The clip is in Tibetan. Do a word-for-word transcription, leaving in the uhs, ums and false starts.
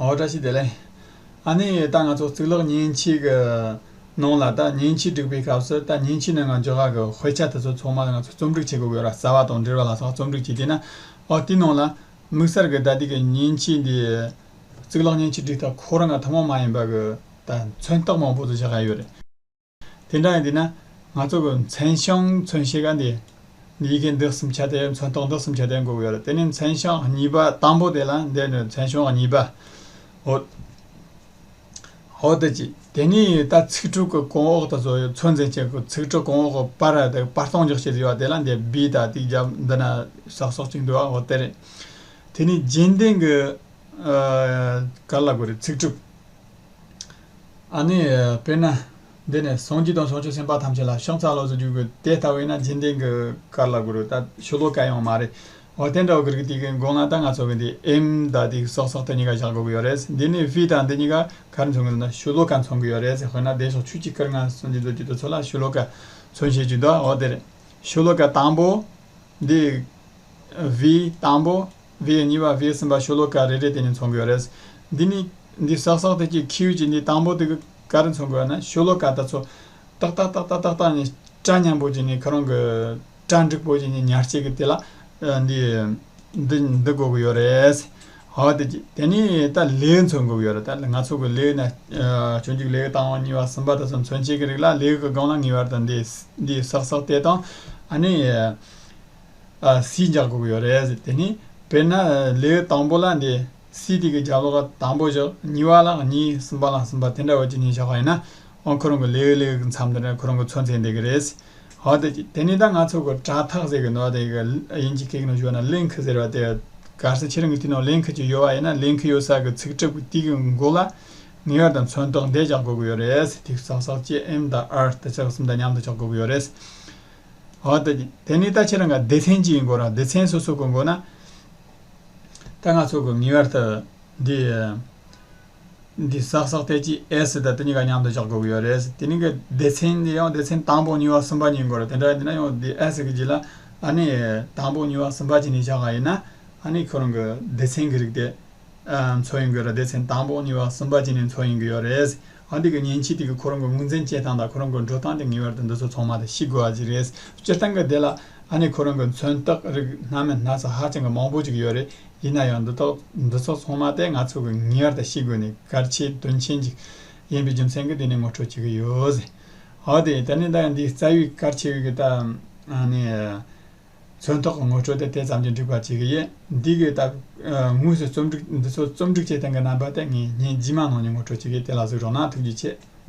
འོ། བཀྲ་ཤིས་བདེ་ལེགས། ཨ་ནི་ད་ང་ཚོ་གཙུག་ལག་མཉེན་ཆས་ཀྱི་ནང་ལ། ད་མཉེན་ཆས་སྒྲིག་པའི་སྐབས་སུ་ད་མཉེན་ཆས་ནང་ང་འཇོག་ག་གི་དཔེ་ཆ་དེ་ཚོ་ཚང་མ་ང་ཚོ་རྩོམ་སྒྲིག་བྱེད་དགོས་ཀྱི་ཡོད་ར། རྩ་བ་དང་འབྲེལ་བ་ལ་སོགས་རྩོམ་སྒྲིག་བྱས་དུས་ན། འོ། དེའི་ནང་ལ་དམིགས་བསལ་གྱི་ད་ལྟའི་གི་མཉེན་ཆས་འདི། གཙུག་ལག་མཉེན་ཆས་སྒྲིག་སྟངས་ཁོ་རང་ང་ཐུན་མོང་མ་ཡིན་པ་གི་ད་མཚོན་རྟགས་མང་པོ་ཟིག་བཞག་ག་ཡོད་རེད། དེ་འདྲ་ཡིན་དུས་ན། ང་ཚོ་གི་མཚན་བྱང་མཚོན་བྱེད་ག་འདི། འདི་ཡི་གེ་འདི་གསུམ་ཆ་དེ། མཚོན་རྟགས་འདི་གསུམ་ཆ་དེ་འགོད་ཀྱི་ཡོད་རེད། དེ་ནས་མཚན་བྱང་གཉིས་པ། དང་པོ་དེ་ལ་འདི་ནི་མཚན་བྱང་གཉིས་པ། འོ། འོ་དེ་ཅི། དེ་ནས་ད་ཚིག་གྲུབ་ཀྱི་གོང་འོག་དེ་ཚོ་ཚོད་འཛིན་བྱེད་དགོས། ཚིག་གྲུབ་གོང་འོག་གི་པར་དེ་པར་སྟོང་རྒྱག་བྱེད་དུ་ཡོད་པ་དེ་ལ་འདི་བི་ད་ཏིག་རྒྱབ་འདི་ན་སག་སག་ཅིག་འདུག་པ། འོ་དེ་རེད། དེ་ནས་རྗེས་ལྡན་གྱི། ཨ། ག་རེ་ལབ་དགོས་རེད། ཚིག་གྲུབ། ཨ་ནི། དཔེར་ན། འདི་ནས་སངས་རྒྱས་དང་བྱང་ཆུབ་སེམས་དཔའ་ཐམས་ཅད་ལ་ཕྱག་འཚལ་ལོ་ཟེར་རྒྱུ་གི་དེ་ལྟ་བུ་ཡིན་ན། རྗེས་ལྡན་གྱི་ག་རེ་ལབ་དགོས་རེད། ད་ཤོ་ལོ་ཀ་ཡང་མ་རེད། འོ། དེ་འདྲ་བོ་གི་རིགས་དེ་གི་མགོ་ན་ད་ང་ཚོ་གི་འདི་ཨེམ་ད་དེ་གི་སག་སག་དེ་གཉིས་ཀ་བཞག་དགོས་ཀྱི་ཡོད་རེད། འདི་ནས་བི་དང་འདི་གཉིས་ཀ་ག་རེ་མཚོན་གི་འདུག་ན། ཤོ་ལོ་ཀ་མཚོན་གི་ཡོད་རེད། དཔེར་ན་བདེ་མཆོག་ཆོས་ཀྱི་སྐུ་ལྔ་སངས་རྒྱས་རྡོ་རྗེ་དེ་ཚོ་ལ་ཤོ་ལོ་ཀ་མཚོན་བྱེད་ཀྱི་འདུག་འོ་དེ་རེད། ཤོ་ལོ་ཀ་དང་པོ་འདི། བི་དང་པོ། བི་གཉིས་པ། བི་གསུམ་པ། ཤོ་ལོ་ཀ་རེ་རེ་དེ་ནས་མཚོན་གི་ཡོད་རེད། འདི་ནི། འདི་སག་སག་དེ་གི་ཁྱེའུ་གཅིག་འདི་དང་པོ་དེ་གི་ག་རེ་མཚོན་གི་ཡོད་ན། ཤོ་ལོ་ཀ་དེ་ཚོ་ཏག་ཏག་ཏག་ཏག་ཏག་ཏག་ནས་སྒྲ་མཉམ་པོ་བྱས་ནས། ཁོ་རང་གི་སྒྲ་འགྲིག་པོ་བྱས་ནས་ཉར་བྱེད་ཀྱི་དེ་ལ། ཨ། འདི། འདི་འདི་དགོས་ཀྱི་ཡོད་རེད། འོ་དེ་གི། དེ་ནས་ད་ལེའུ་མཚོན་དགོས་ཀྱི་ཡོད་རེད། ད་ང་ཚོ་གི་ལེའུ་ན། ཨ། སྤྱོད་འཇུག་ལེའུ་དང་པོ་གཉིས་པ་གསུམ་པ་དེ་ཚོ་མཚོན་བྱེད་ཀྱི་རིགས་ལ། ལེའུ་གི་སྒང་ལ་ངེས་པར་དུ་འདི། འདི་སག་སག་དེ་དང་། ཨ་ནི། ཨ། སི་རྒྱག་དགོས་ཀྱི་ཡོད་རེད། དེ་ནི་དཔེར་ན་ལེའུ་དང་པོ་ལ་འདི་སི་དེ་གི་རྒྱབ་ལོགས་ལ་དང་པོ་བཞག། གཉིས་པ་ལ་གཉིས། གསུམ་པ་ལ་གསུམ་པ། དེ་འདྲ་བོ་ཅིག་ནས་བཞག་པ་ཡིན་ན། འོ། ཁོ་རང་གི་ལེའུ་ལེའུ་གི་མཚམས་དེ་ནས་ཁོ་རང་གི་མཚོན་ཚེ་འདི་གི་རེད། འོ་དེ་གི། དེ་ནི་ད་ང་ཚོ་གི་དྲ་ཐག་ཟེར་གི་འདུག་པ། དེ་གི་དབྱིན་ཇིའི་སྐད་ནང་ཞུས་ན་ལིང་ཁི་ཟེར་བ་དེ། གལ་སྲིད་ཁྱེད་རང་གི་དེ་ནང་ལིང་ཁི་ཅིག་ཡོད་པ་ཡིན་ན། ལིང་ཁི་ཡོད་ས་གི་ཚིག་གྲུབ་ཀྱི་དེ་གི་མགོ་ལ་ངེས་པར་དུ་མཚོན་རྟགས་འདི་རྒྱག་དགོས་ཀྱི་ཡོད་རེད། དེ་སག་སག་ཅིག་ཨེམ་དང་ཨར་དེ་ཚོ་གསུམ་དང་མཉམ་དུ་རྒྱག་དགོས་ཀྱི་ཡོད་རེད། འོ་དེ་གི། དེ་ནས་ད་ཁྱེད་རང་ག་སྡེ་ཚན་གཅིག་ཡིན་དགོས་ར། སྡེ་ཚན་སོ་སོ་གི་མགོ་ན། ད་ང་ཚོ་གི་ངེས་པར་དུ་འདི། འདི་སག་སག་དེ་གཅིག་ཨེས་དང་དེ་གཉིས་ཀ་མཉམ་དུ་བཞག་དགོས་ཀྱི་ཡོད་རེད། དེ་ནས་གི་སྡེ་ཚན་འདི་ཡང་སྡེ་ཚན་དང་པོ་གཉིས་པ་གསུམ་པ་གཉིས་དགོས་ར། དེ་འདྲ་ཡིན་ན་ཡང་འདི་ཨེས་གི་རྗེས་ལ། ཨ་ནི་དང་པོ་གཉིས་པ་གསུམ་པ་གཅིག་ནས་བཞག་པ་ཡིན་ན། ཨ་ནི་ཁོ་རང་གི་སྡེ་ཚན་གི་རིགས་དེ། ཨ། མཚོན་ཡོང་གི་ཡོད་རེད། སྡེ་ཚན་དང་པོ་གཉིས་པ་གསུམ་པ་བཅས་ནས་མཚོན་ཡོང་གི་ཡོད་རེད། ཨ། འདི་གི་མཉེན་ཆས་དེ་གི་ཁོ་རང་གི་ངོས་འཛིན་བྱེད་སྟངས་དང་ཁོ་རང་གི་འགྲོ་སྟངས་དེ་ངེས་པར་དུ་འདི་ཚོ་ཚང་མ་དེ་ཤེས་དགོས་པ་ཞིག་རེད། སྤྱིར་བཏང་གི་དེ་ལ་ཨ་ནི་ཁོ་རང་གི་མཚོན་རྟགས་རིགས་སྣ་མིན་སྣ་ཚོགས་ཧ་ཅང་གི་མང་པོ་ཅིག་ཡོད་རེད། ཡིན་ན་ཡང་འདི་དག་འདི་ཚོ་ཚང་མ་དེ་ང་ཚོ་གི་ངེས་པར་དུ་ཤེས་དགོས་ནས་གལ་ཆེ་དོན་ཆེན་ཅིག་ཡིན་པའི་རྒྱུ་མཚན་གྱིས་དེ་ནས་ངོ་སྤྲོད་བྱེད་ཀྱི་ཡོད། ཨ། དེ་དེ་ནས་ད་ཡང་འདི་རྩ་བའི་གལ་ཆེ་བའི་གི་ད་ཨ་ནི། མཚོན་རྟགས་ཀྱི་ངོ་སྤྲོད་དེ་དེ་ཙམ་གྱིས་འགྲིག་པ་བྱེད་ཀྱི་ཡིན། འདི་གི་ད་དངོས་སུ་རྩོམ་སྒྲིག་འདི་ཚོ་རྩོམ་སྒྲིག་བྱེད་སྟངས་ཀྱི་རྣམ་པ་དེ་ངས་ངའི་རྗེས་མ་ནང་ནས་ངོ་སྤྲོད་བྱེད་ཀྱི། དེ་ལ་གཟིགས་རོགས་གནང་། ཐུགས་རྗེ་ཆེ།